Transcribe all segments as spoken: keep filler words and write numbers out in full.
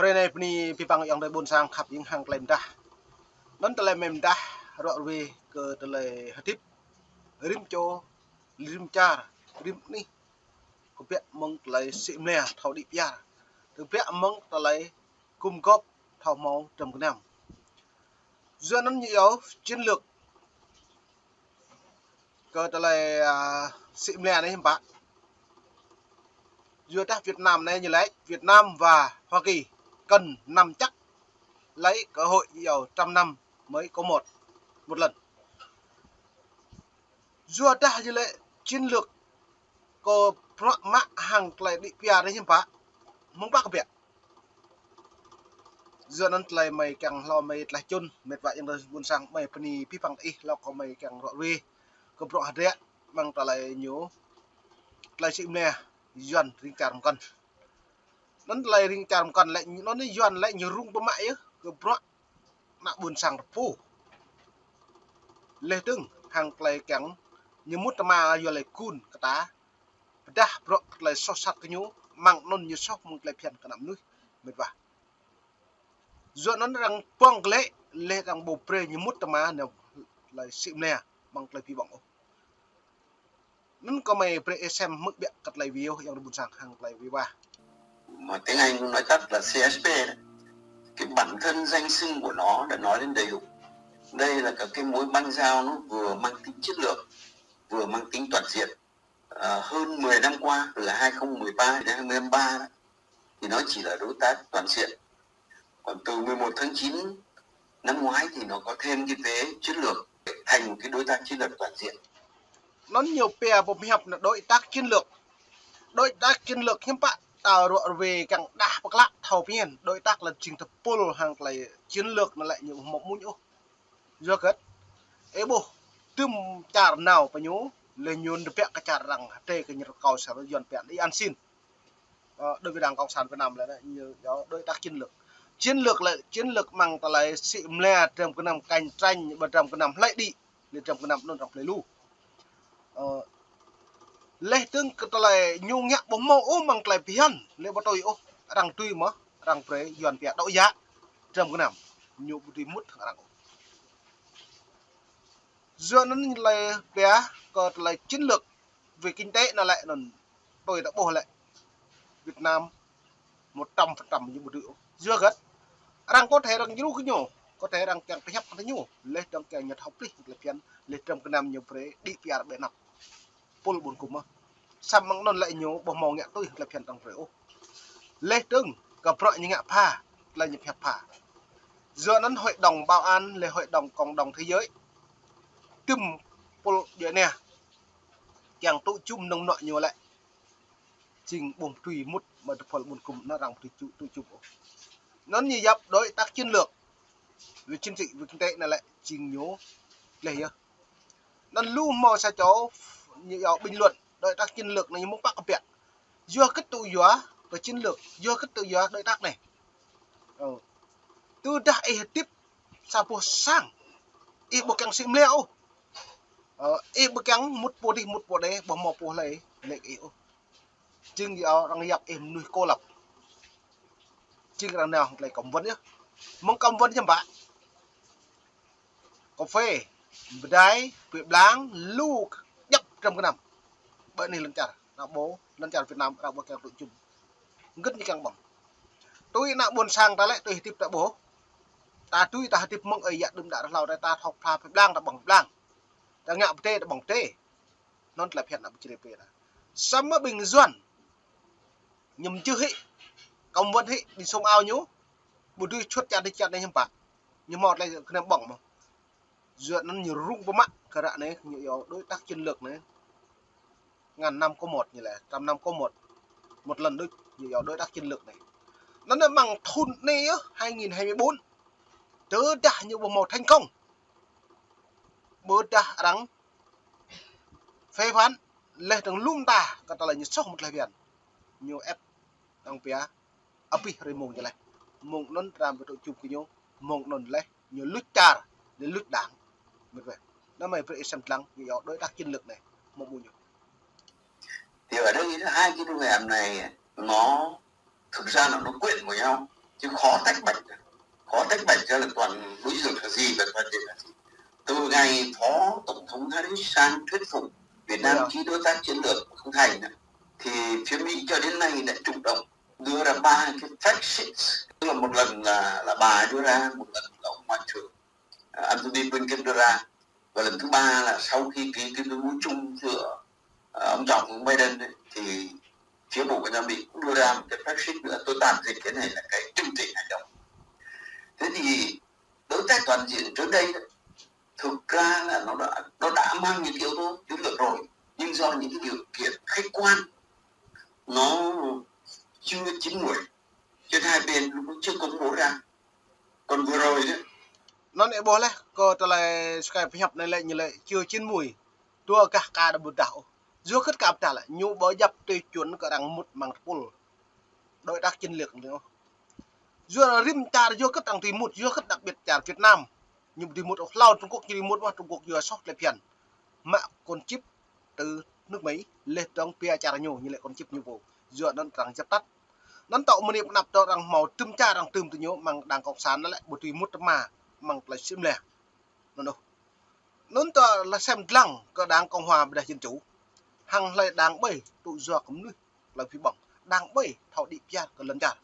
Hrơi anai bơni abih bang ayŏng adơi ƀôn sang khăp hing hăng tơlơi mơdah. Anŭn tơlơi mơdah ră ruai kơ tơlơi hơdip, rĭm čô, rĭm čar, rĭm anih, kơƀiă mơ̆ng tơlơi sĭ mơnia thâo đĭ kyar, kơƀiă mơ̆ng tơlơi gum gŏp thâo hmâo dram gơnam. Yua anŭn ñu iâu chiến lược kơ tơlơi, a, sĭ mơnia anai hiư̆m pă. Yua dah Việt Nam anai ñu laĭ Việt Nam và Hoa Kỳ cần nắm chắc lấy cơ hội iâu trăm năm mới có một, một lần. Yua dah ñu laĭ chiến lược kơ bruă mă hăng tơlơi đĭ kyar anai hiư̆m pă, mơ̆ng pă kơƀiă. Yua anŭn tơlơi mơi kiăng hlâo mơi tlaih čun, mĕt wa ayŏng adơi ƀôn sang, mơi bơni abih bang ih hlâo kơ mơi kiăng ră ruai kơ bruă hơdră mơ̆ng tơlơi ñu, tơlơi sĭ mơnia Yuan ring čar mơkŏn. Anŭn tơlơi ring čar mơkŏn lĕ, anŭn Yuan lĕ ñu rŭng pơmă yơh kơ bruă ană ƀôn sang rơpu. Leh dơ̆ng hăng tơlơi kiăng ñu mŭt tơma yua lĕ gun kơ ta, pơdah bruă kơ tơlơi soh sat kơ ñu, mơ̆ng anŭn ñu soh mơ̆ng tơlơi phiăn kơ ană mơnuih, mĕt wa. Yua anŭn arăng pơ̆ng glĕ, leh arăng ƀu brơi ñu mŭt tơma nao tơlơi sĭ mơnia mơ̆ng tơlơi pi ƀơ̆ng ôh. Anŭn kơ mơi brơi ih sem hmư̆ biă kơ tơlơi video ayŏng adơi ƀôn sang hăng tơlơi viva. Mà tiếng Anh nói tắt là C S P đấy. Cái bản thân danh xưng của nó đã nói lên đầy đủ. Đây là cả cái mối băng giao, nó vừa mang tính chiến lược, vừa mang tính toàn diện. À, hơn mười năm qua, từ hai không mười ba đến hai mươi ba đó, thì nó chỉ là đối tác toàn diện. Còn từ mười một tháng chín năm ngoái thì nó có thêm cái vế chiến lược, thành một cái đối tác chiến lược toàn diện. Anŭn ñu pia pơhiăp anŭn đối tác chiến lược. Đối tác chiến lược hiư̆m pă, ta ră ruai kiăng đah pơklă thâo phiăn. Đối tác là jing tơpul hăng tơlơi chiến lược anŭn lĕ ñu hmâo mơ̆n ôh. Yua hơget? Ih ƀuh, tơm čar nao pơ ñu, leh ñu tơbiă kơ čar arăng, hơdai kơ ñu rơkâo sa Yuan pia ih ăn xin. Ơ, đối với Đảng Cộng sản Việt Nam lĕ, ñu iâu đối tác chiến lược. Chiến lược lĕ, chiến lược mơ̆ng tơlơi sĭ mơnia dram gơnam, cạnh tranh ƀơi dram gơnam hlơi đĭ, leh dram gơnam anŭn arăng plơi lu. Ơ, leh dơ̆ng kơ tơlơi ñu ngă ƀu hmâo ôh mơ̆ng tơlơi phiăn, leh ƀu tui ôh, arăng tui mơ̆, arăng brơi Yuan pia đŏk yă dram gơnam. Ñu ƀu tui mŭt hăng arăng ôh. Yua anŭn lĕ pia kơ tơlơi chiến lược về kinh tế anŭn lĕ anŭn tui ta ƀuh lĕ Việt Nam một trăm phần trăm ñu ƀu dưi ôh. Yua hơget? Arăng có thể arăng djru kơ ñu, có thể arăng kiăng pơhiăp kơ ñu, leh dơ̆ng kiăng ñu thâo plih tơlơi phiăn, leh dram gơnam ñu brơi đĭ kyar ƀơi anăp pul ƀun kŭm mơ̆n. Samơ̆ mơ̆ng anŭn lĕ ñu ƀu hmâo ngă tui tơlơi phiăn arăng brơi ôh. Leh dơ̆ng kơ bruă ñu ngă pha, tơlơi ñu pơhiăp pha. Yua anŭn Hội đồng Bảo an leh Hội đồng Cộng đồng Thế giới, tơm pul djuai ania kiăng tŭ jum nơ̆ng mơnuă ñu lĕ jing ƀu tui mŭt mă tơpul ƀun kŭm anŭn arăng tŭ jum, tŭ jum ôh. Anŭn ñu yap đối tác chiến lược, về chính trị, về kinh tế anŭn lĕ jing ñu leh yơh. Anŭn lu hmâo sa čô ñu iâu bình luận đối tác chiến lược anai ñu mơ̆ng pă kơƀiă. Yua hơget tŭ yua kơ chiến lược, yua hơget tŭ yua đối tác anai. Ơ. Tơdah ih hơdip sa boh sang, ih ƀu kiăng sĭ mơnia ôh. Ơ, ih ƀu kiăng mŭt pô dih, mŭt pô dih, ƀu hmâo pô hlơi lĕ kơ ih ôh. Jing iâu arăng yap ih mơnuih cô lập. Jing arăng nao hăng tơlơi cấm vận yơh. Mơ̆ng cấm vận hiư̆m pă? Cà phê, pơdai, pơblang, lu djŏp dram gơnam. Ƀơi anih lŏn čar, ană ƀôn, lŏn čar Việt Nam, arăng ƀu kiăng tŭ jum. Hơget ñu kiăng ƀơ̆ng. Tui ană ƀôn sang ta lĕ, tui hơdip ta ƀuh. Ta tui ta hơdip mơ̆ng ơi yă đưm đă rơhlâo ta, ta thâo pha pơblang ta ƀơ̆ng pơblang. Ta ngă pơdai ta ƀơ̆ng pơdai. Anŭn tơlơi phiăn ană ƀôn čar ta. Samơ̆ ƀing Yuan, ñu mơjưh hĭ, cấm vận hĭ, ƀing sum ao ñu, ƀu dưi čut čar dih čar anai hiư̆m pă. Ñu hmâo tơlơi gơnam ƀơ̆ng mơ̆n. Yua anŭn ñu rŭng pơmă kơ ră anai, ñu iâu đối tác chiến lược anai. Ngàn năm có một ñu lĕ, trăm năm có một, một lần đôč, ñu iâu đối tác chiến lược anai. Anŭn anai mơ̆ng thŭn anai yơh, hai nghìn hai mươi bốn. Tơdah ñu ƀu hmâo thành công, ƀôdah arăng phê phán, leh dơ̆ng lŏm ta kơ tơlơi ñu soh mơ̆ng tơlơi phiăn. Ñu ĕp arăng pia abih hrơi mông ñu leh. Mông anŭn arăng ƀu tŭ jum kơ ñu, mông anŭn leh ñu luč čar, leh luč đảng. Mĕt wa. Anŭn mơi brơi ih sem lăng, ñu iâu đối tác chiến lược anai, mơ̆ng ƀu ñu. Thì ở đây hai cái đồng em này nó thực ra là nó quyện vào nhau. Chứ khó tách bạch, khó tách bạch ra là toàn đối tượng là gì và toàn diện là gì. Từ ngày Phó Tổng thống Harris sang thuyết phục Việt Nam ký đối tác chiến lược không thành á, thì phía Mỹ cho đến nay đã chủ động đưa ra ba cái fact sheets, tức là một lần là là bà đưa ra, một lần là ông ngoại trưởng à, Antony Blinken đưa ra, và lần thứ ba là sau khi ký cái tuyên bố chung giữa à, ông Trump và ông Biden ấy, thì phía Bộ Ngoại giao Mỹ cũng đưa ra một cái fact sheet nữa. Tôi tạm dịch cái này là cái chương trình hành động. Thế thì đối tác toàn diện trước đây đó, thực ra là nó đã nó đã mang những cái yếu tố chiến lược rồi, nhưng do những cái điều kiện khách quan nó chưa chín muồi, cho nên hai bên nó chưa công bố ra. Còn vừa rồi đó, anŭn ih ƀuh laih kơ tơlơi sơkai pơhiăp anai lĕ ñu lĕ chưa chín muồi. Dua gah ka đa ƀu dah ôh. Yua hơget ka ƀu dah lĕ, ñu ƀu djăp tui čuăn kơ arăng mŭt amăng tơpul đối tác chiến lược anai ôh. Yua rĭm čar yua hơget arăng dưi mŭt, yua hơget đặc biệt čar Việt Nam. Ñu ƀu dưi mŭt ôh, hlâo Trung Quốc ñu dưi mŭt mơ̆n, Trung Quốc yua soh tơlơi phiăn. Mă kôn čip từ nước Mỹ, laih dơ̆ng pia čar ñu, ñu lĕ kôn čip ñu pô. Yua anŭn arăng djăp tăt. Anŭn tŏ mơni pơanăp tŏ arăng hmâo tơm čar arăng tơm tơ ñu amăng đảng cộng sản anŭn lĕ ƀu dưi mŭt tơma amăng tơlơi sĭ mlĕ. Anŭn ôh. Anŭn tŏ lĕ sem lăng kơ đảng cộng hòa ƀôdah dân chủ. Hăng hlơi đảng ƀai tŭ yua kơ mơnuih tơlơi phi ƀơ̆ng. Đảng ƀai thâo đĭ pơyar kơ lŏn čar.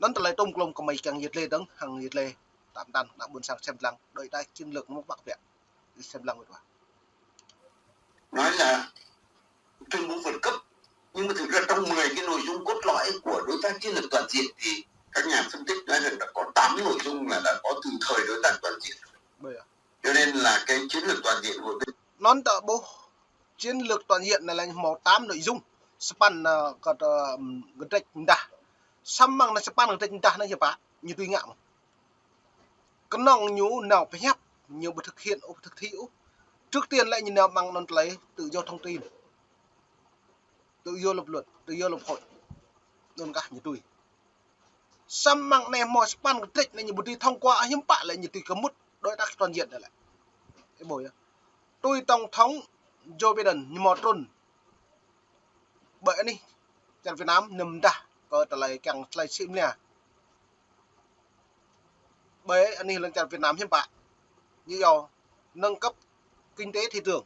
Anŭn tơlơi tŭm klŏm kơmơi kiăng yơh lĕ dơ̆ng hăng yơh lĕ tơm tăn ană ƀôn sang sem lăng đối tác chiến lược mơ̆ng Bắc Việt. Ih sem lăng wơ̆t wa. Nói là tuyên bố vượt cấp, nhưng mà thực ra trong mười cái nội dung cốt lõi của đối tác chiến lược toàn diện thì các nhà phân tích nói rằng đã có tám nội dung là đã có từ thời đối tác toàn diện. Ƀơi à. Cho nên là cái chiến lược toàn diện của Việt Anŭn tŏ ƀuh chiến lược toàn diện anai lĕ hmâo tám nội dung. Sapăn anŭn kơ tơ gơdrĕč mơdah. Samơ̆ anŭn sapăn gơdrĕč mơdah anŭn hiư̆m pă ñu tui ngă mơ̆n. Kơnơ̆ng ñu nao pơhiăp, ñu ƀu thực hiện ôh, ƀu thực thi ôh. Trước tiên lĕ ñu nao amăng anŭn tơlơi tự do thông tin, tự do lập luận, tự do lập hội. Anŭn kah ñu tui. Samơ̆ anai hmâo sapăn gơdrĕč anai ñu ƀu dưi thông qua hiư̆m pă lĕ ñu tui kơ mŭt đối tác toàn diện anai lĕ. Ih ƀuh yơh. Tui Tổng thống Joe Biden ñu hmâo trŭn ƀơi anih čar Việt Nam năm dah kơ tơlơi kiăng tơlơi sĭ mlia. Ƀơi anih lŏn čar Việt Nam hiư̆m pă. Ñu yua nâng cấp kinh tế thị trường.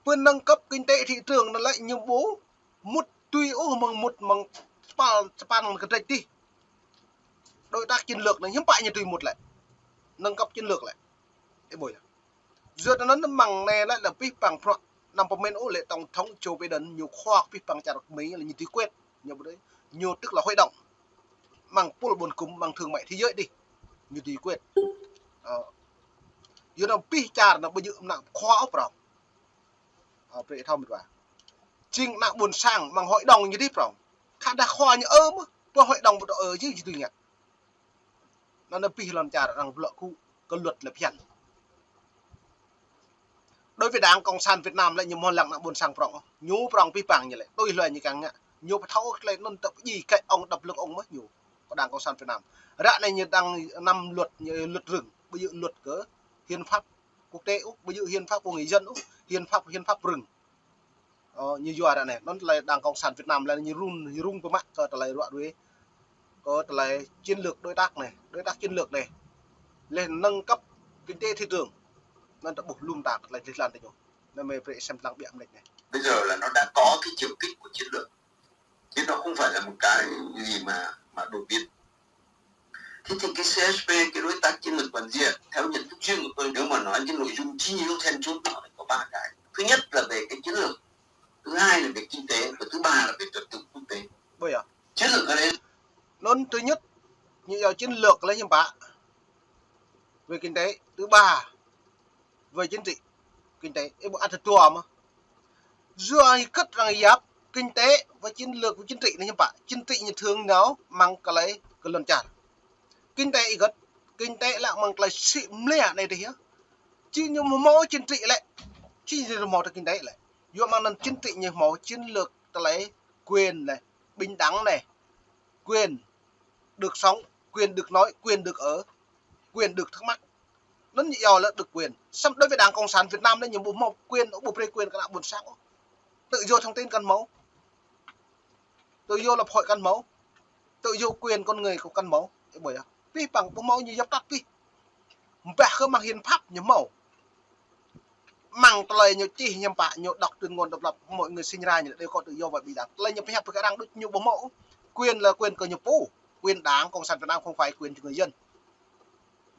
Pơ nâng cấp kinh tế thị trường anŭn lĕ ñu ƀu mŭt tui ôh mơ̆ng mŭt mơ̆ng sapăn, sapăn gơdrĕč tih. Đối tác chiến lược anŭn hiư̆m pă ñu tui mŭt lĕ. Nâng cấp chiến lược lĕ. Ih ƀuh yơh. Yua anŭn mơ̆ng anai lĕ, lĕ pih păng prŏ năm pơmĭn ôh lĕ Tổng thống Joe Biden ñu khua pih păng čar Mi lĕ ñu tui quyết. Ñu ƀu dưi. Ñu tức là hội đồng. Mơ̆ng pul ƀôn gŭm mơ̆ng thương mại thế giới dih. Ñu tui quyết. Ơ. Yua anŭn pih čar anŭn ƀu djơ̆ ană khua ôh prŏng. Ơ, brơi thâo mĭt wa. Jing ană ƀôn sang mơ̆ng hội đồng ñu dih prŏng. Khă dah khua ñu ơ mơ̆n, pơ hội đồng ƀu tŏ ơ jing či tui ngă. Anŭn anai pih lŏn čar arăng blŏk kơ, kơ luật lĕ phiăn. Đối với Đảng Cộng sản Việt Nam lĕ ñu hmâo lăng ană ƀôn sang prŏng. Ñu prŏng pih păng ñu lĕ. Tui hlơi ñu kiăng ngă. Ñu pơthâo tơlơi anŭn tơpă ji kơ ông độc lập ông mơ̆n ñu. Kơ Đảng Cộng sản Việt Nam. Ră anai ñu đang năm luật, ñu luật rừng. Ƀu djơ̆ luật kơ hiến pháp quốc tế ôh, ƀu djơ̆ hiến pháp của người dân ôh, hiến pháp, hiến pháp rừng. Ơ, ñu yua ră anai, anŭn tơlơi Đảng Cộng sản Việt Nam lĕ ñu rŭng, ñu rŭng pơmă kơ tơlơi ruă ruê, kơ tơlơi chiến lược đối tác anai, đối tác chiến lược anai. Lĕ nâng cấp kinh tế thị trường. Anŭn tơƀuh lŏm ta tơlơi lih lăn tơ ñu. Anŭn mơi brơi sem lăng biă mơ̆n anai. Bây giờ là nó đã có cái chiều kích của chiến lược. Chứ nó không phải là một cái gì mà mà đột biến. Thế thì cái C S P, cái đối tác chiến lược toàn diện, theo nhận thức riêng của tôi, nếu mà nói cái nội dung chính yếu then chốt nó phải có ba cái. Thứ nhất là về cái chiến lược, thứ hai là về kinh tế, và thứ ba là về trật tự quốc tế. Ƀơi à. Chiến lược ở đây. Anŭn thứ nhất, ñu yua chiến lược lĕ hiư̆m pă. Về kinh tế, thứ ba, về chính trị, kinh tế, ih ƀuh ăt tơdua mơ̆n. Yua hơget arăng yap kinh tế và chiến lược và chính trị anai hiư̆m pă. Chính trị ñu thường nao mơ̆ng tơlơi kơ lŏn čar. Kinh tế hơget, kinh tế lĕ mơ̆ng tơlơi sĭ mlia anai dih yơh. Či ñu hmâo chính trị lĕ, či ñu hmâo tơ kinh tế lĕ. Yua mơ̆ng anŭn chính trị ñu hmâo chiến lược tơlơi quyền anai, bình đẳng anai, quyền được sống, quyền được nói, quyền được ở, quyền được thắc mắc. Anŭn ñu yua lĕ được quyền. Samơ̆ đối với Đảng Cộng sản Việt Nam anai ñu ƀu hmâo quyền, ƀu brơi quyền kơ ană ƀôn sang ôh. Tự do thông tin kăn hmâo. Tự do lập hội kăn hmâo. Tự do quyền con người cũng cần máu. Ơ, ƀuh yơh. Pih păng ƀu hmâo ñu yap tăt pih. Ƀah kơ mơ̆ng hiến pháp ñu hmâo. Mơ̆ng tơlơi ñu čih hiam pă ñu đọc tuyên ngôn độc lập, mọi người sinh ra ñu đều có tự do và bình đẳng. Tơlơi ñu pơhiăp kơ arăng đôč ñu ƀu hmâo. Quyền là quyền của ñu pô. Quyền Đảng Cộng sản Việt Nam không phải quyền của người dân.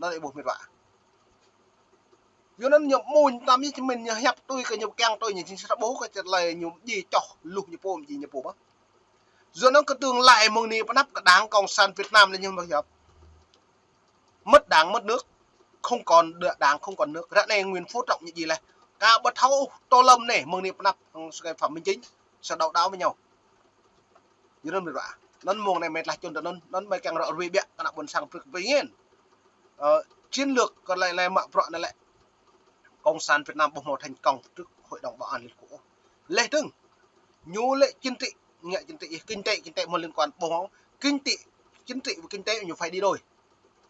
Anŭn ih ƀuh mĕt wa. Yua anŭn ñu mơ̆n tam ih čơmĭn ñu hiăp tui kơ ñu kiăng tui ñu jing sa ƀuh kơ čet lai ñu ji čoh luh ñu pô ji ñu pô mơ̆. Yua anŭn kơ tương lai mơ̆ng anai pơ anăp kơ Đảng Cộng sản Việt Nam lĕ ñu mơ̆ hiăp. Mất đảng, mất nước, không còn đ-, đảng, không còn nước. Ră anai Nguyễn Phú Trọng ñu ji laih. Kâo ƀu thâo Tô Lâm anai mơ̆ng anai pơ anăp, ơ, sơkai Phạm Minh Chính, sa đao đao mơ̆ ñu. Yua anŭn mĕt wa. Anŭn mơ̆ng anai mĕt lah čun tơ anŭn, anŭn mơi kiăng ră ruai biă kơ ană ƀôn sang prơk pơngên. Ơ, chiến lược kơ lai lai mă bruă anai lĕ Cộng sản Việt Nam ƀu hmâo thành công trước Hội đồng Bảo an Liên Hợp Quốc. Laih dơ̆ng, ñu lĕ chính trị, ngă chính trị, kinh tế, kinh tế mơ̆ liên quan ƀu hmâo, kinh tế, chính trị và kinh tế ñu phải đi đôi.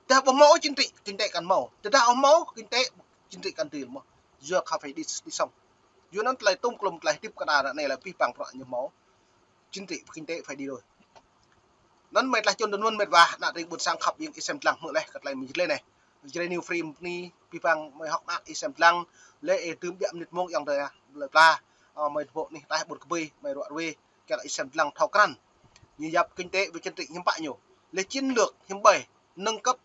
Tơdah ƀu hmâo chính trị, kinh tế kăn hmâo. Tơdah hmâo kinh tế, chính trị kăn dưi mơ̆. Yua kơ phải đi, đi song. Yua anŭn tơlơi tôm klôm tơlơi hơdip kơ đa ră anai lĕ pih păng bruă ñu hmâo. Chính trị và kinh tế phải đi đôi. Anŭn mơi tơlơi čun tơ anŭn mĕt wa, ană tring ƀôn sang khăp ƀing ih sem lăng hmư̆ laih kơ tơlơi mơ̆ng jơlơi anai. Jrai New Free mơ̆ng anai, pih păng mơi hŏk ană ih sem lăng, lĕ ih dưm biă mơnit mông yŏng tơ, lĕ pla, ơ, mơi tơpŏk anih ataih ƀôn kơbơi, mơi ruă ruai, kiăng ih sem lăng thâo krăn. Ñu yap kinh tế với chính trị hiam pă ñu. Lĕ chiến lược hiam ƀai, nâng cấp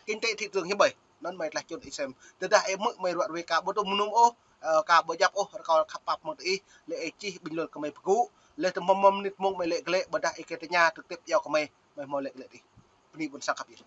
kinh tế thị trường hiam ƀai. Anŭn mơi tơlơi čun ih sem. Tơdah ih hmư̆ mơi ruă ruai kâo ƀu tŭ mơnum ôh, ơ, kâo ƀu djăp ôh, rơkâo khăp pap mơ̆ng tơ ih, lĕ ih čih bình luận kơ mơi pơgŭ, lĕ tơ mơ̆ mơnit mông mơi lĕ glaĭ, ƀôdah ih kơ tơña trực tiếp iâu kơ mơi, mơi hmâo lĕ glaĭ tih. Bơni ƀôn sang khăp ih.